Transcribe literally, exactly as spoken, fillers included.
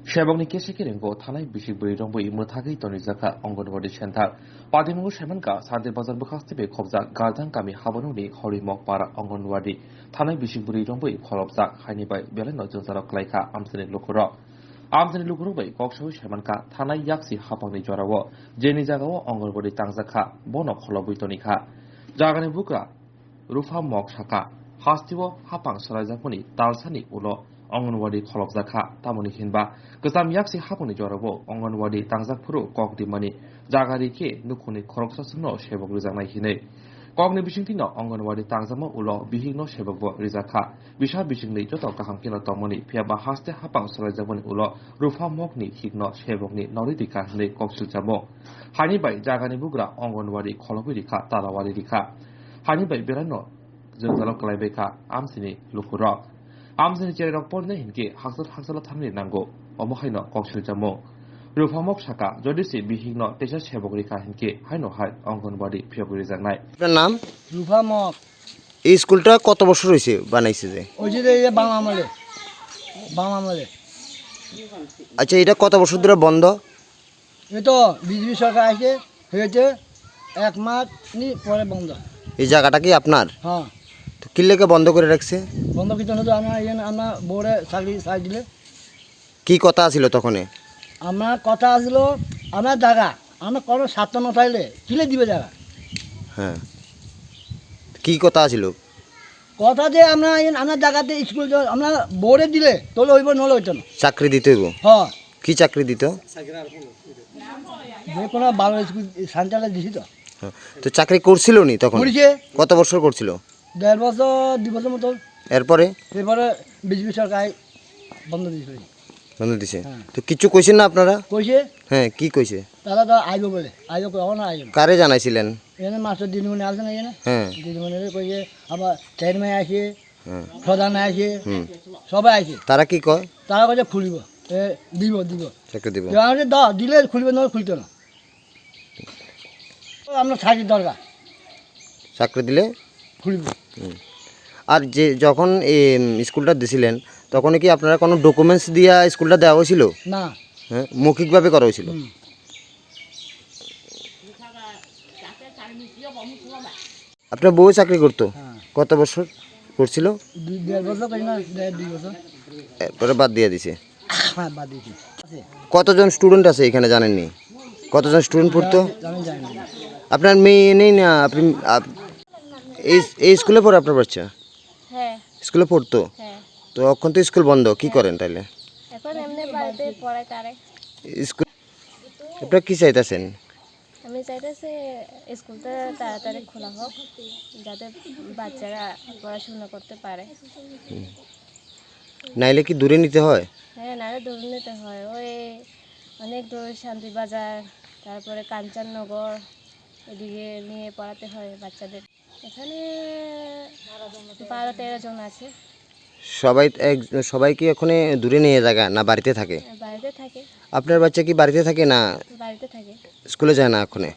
Sebokni kesi kiringo thanai bisik bwrwi rwngwi mwthagwi tonijakha Anganwadi center. Patimungo saimankha Santir Bazar bwkhak twibai khobjak Gardang kami Habanungni Horimok para Anganwadi thanai bisik bwrwi rwngwi kholopjak haini bai belaino jwngjalo klaikha amchaini lukurok. Amchaini lukurok bai kok sawi saimankha thanai yaksi hapangni jorao jeni jagao Anganwadi tangjakha bono kholobwi tonikha. Jagani bugra Rufa Mok saka, hasteo hapang swlaijakmani talsani ulo Anganwadi kholopjakha, tamoni hinba kwcham yaksi hapangni jorao Anganwadi tangjak phuru kok rimani jaga ri khe nukhungni khoroksa chwngno sebok rijaknai hinwi. Kokni bisingtwino Anganwadi tangjakma ulo bihikno sebokbo rijakha. Bisa bisingni joto kaham kheno tongmani, phiyaba haste hapang swlaijakmani ulo Rufa Mokni hikno sebokni norwi rikha hinwi kok silchamo. Haini bai jagani bugra Anganwadi kholobwi rikha, talawari rikha. Haini bai belaino jwngjalo kwlaibai kha amsini lukurok. Amsini cherairok porinai hinkhe hakchal hakchalo thanani nango. Omo haino kok silchamo. Rufa Mok saka, jodi se bihikno teisa sebok rikha hinkhe haino hai Anganwadi phiyogwi rijaknai. আপনার নাম? রূপা মক। এই স্কুলটা কত বছর হয়েছে বানাইছে যে? ওই যে, এই যে বাম আমলে, বাম আমলে। আচ্ছা, এটা কত বছর ধরে বন্ধ? এ তো বিজেপি সরকার আসে, হয়েছে এক মাস নি পরে বন্ধ। এই জায়গাটা কি আপনার? হ্যাঁ। তো কি লেগে বন্ধ করে রাখছে? বন্ধ কিছু না তো, আমরা এখানে আমরা বোর্ডে চাকরি চাই দিলে। কি কথা আছিল তখনে? আমার কথা আছিল, আমার জায়গা, আমার কোনো স্বার্থ না থাকলে কিলে দিবে জায়গা? হ্যাঁ। কি কথা আছিল? কথা যে আমরা এই, আমরা জায়গাতে স্কুল য-, আমরা বোর্ডে দিলে তোলে হইব, নলে হইতো না। চাকরি দিতে হইব? হ্যাঁ। কি চাকরি দিত? যে কোনো ভালো স্কুল সেন্টারে দিছি তো। হ্যাঁ। তো চাকরি করছিল নি তখন? করেছে। কত বছর করছিল? দেড় বছর, দুই বছর মতো। এরপরে? এরপরে বিজেপি সরকার বন্ধ দিয়েছিল। বন্ধ দিছে? হ্যাঁ। তো কিছু কইছেন না আপনারা? কইছে। হ্যাঁ, কি কইছে? তারা তো আইব বলে, আইব কই, এখন আইব না। কারে জানাইছিলেন? এখানে মাস্টার দিদিমণি আছে না এখানে? হ্যাঁ। দিদিমণিরে কইছে, আবার চেয়ারম্যান আছে, হ্যাঁ। প্রধান আছে, হুম। সবাই আছে। তারা কি কয়? তারা কইছে খুলিব, এ, দিব, দিব। চাকরি দিব। এবার আমাদের দাও, দিলে খুলবে, না খুলতো না। আমরা থাকি দরকার। চাকরি দিলে? খুলবে। হুম। আর যে যখন এই, উম, স্কুলটা দিছিলেন, তখন কি আপনারা কোনো ডকুমেন্টস দিয়া স্কুলটা দেওয়া হয়েছিল? না। হ্যাঁ, মৌখিকভাবে করা হয়েছিল? হুম। আপনার বউ চাকরি করতো? হ্যাঁ। কত বছর করছিল? দুই, দেড় বছর করি না, দেড়, দুই বছর। এরপরে বাদ দিয়ে দিছে? হ্যাঁ, বাদ দিয়েছি। আছে। কতজন স্টুডেন্ট আছে এখানে জানেননি? কতজন স্টুডেন্ট পড়তো? আমি জানি না। আপনার মেয়ে নেই না? আপনি, আপ-, এই, এই স্কুলে পড়ে আপনার বাচ্চা? হ্যাঁ। স্কুলে পড়তো? হ্যাঁ। তো এখন তো স্কুল বন্ধ, কি হ্যাঁ। করেন তাহলে? এখন এমনি বাড়িতে পড়াই তারে। স্কুল, আপনারা কি চাইতেছেন? আমি চাইতেছি স্কুলটা তাড়াতাড়ি খোলা হোক, যাতে বাচ্চারা পড়াশোনা করতে পারে। হুম। নাইলে কি দূরে নিতে হয়? হ্যাঁ, নাইলে দূরে নিতে হয়। ওই অনেক দূর, শান্তিবাজার, তারপরে কাঞ্চননগর, এদিকে নিয়ে পড়াতে হয় বাচ্চাদের। এখানে বারো তেরো জন আছে। সবাই এক, সবাই কি ওখানে দূরে নিয়ে জায়গা না বাড়িতে থাকে? বাড়িতে থাকে। আপনার বাচ্চা কি বাড়িতে থাকে না? বাড়িতে থাকে। স্কুলে যায় না ওখানে?